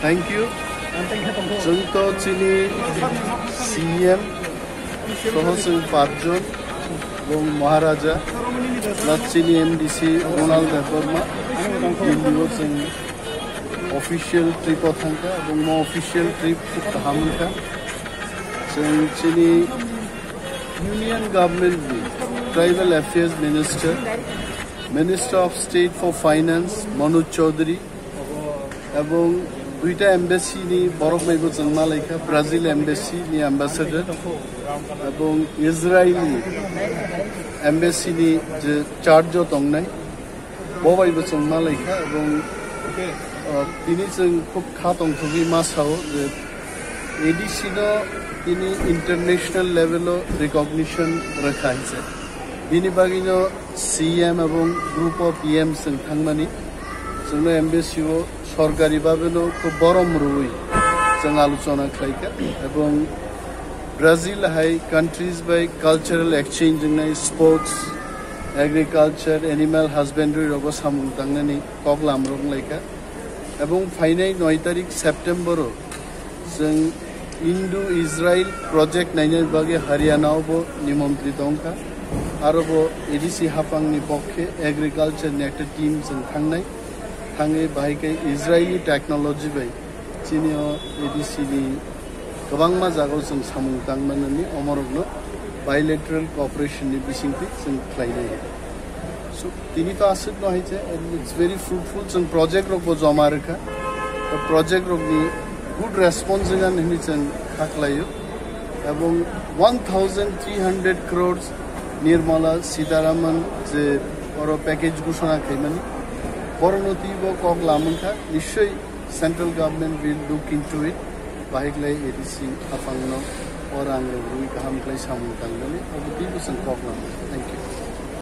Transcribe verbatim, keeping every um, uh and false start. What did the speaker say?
Thank you. Chwng to chini C M soho chwng pachjon, ebong Maharaja, plus chini M D C Ronald Debbarma, Delhi o chwng official trip o thangkha, ebong mo official trip khub kaham wngkha. Chwng chini Union Government ni Tribal Affairs Minister, Minister of State for Finance Manoj Chaudhary, ebong duita embassy ni borok bai bo chwng malaikha, Brazil embassy ni ambassador ebong Israel ni embassy ni je charge o tongnai, bo bai bo chwng malaikha, ebong, uh, tini chwng khub kha tongthogwi ma sao je A D C no tini international level o recognition rwkha hinse. Bini bagwino C M ebong group of P M chwng thangmani, chwngno embassy o sorkari babeno khub borom rwui chwng alochona khlaikha, ebong Brazil hai countries bai cultural exchange wngnai, sports, agriculture, animal husbandry rogo samung tangnani koklam rok wnglaikha, ebong phainai noi tarik September o chwng Indo-Israel project naina bagwi Haryana o bo nimontri tongkha. Aro bo A D C haphang ni pokhe agriculture ni ekta team chwng thangnai. Thangwi bahai khe Israeli technology bai chini o A D C ni kwbangma jaga o chwng samung tang manani omorokno bilateral cooperation ni bisingtwi chwng khlainai. So, tini to aswk no hai je, and it's very fruitful, chwng project rok bo joma rwkha. O project rok ni good response wngan hwnwi chwng kha khlaio. Ebong one thousand three hundred crores Nirmala Sitharaman je oro package ghoshona khaimani, borokno twi bo kok lamwng kha, nishoi central government will look into it. Bahai khlai A D C haphangno o rang rok rwi kaham khlai samung tangmani, abo twi bo chwng kok lamwng kha. Thank you.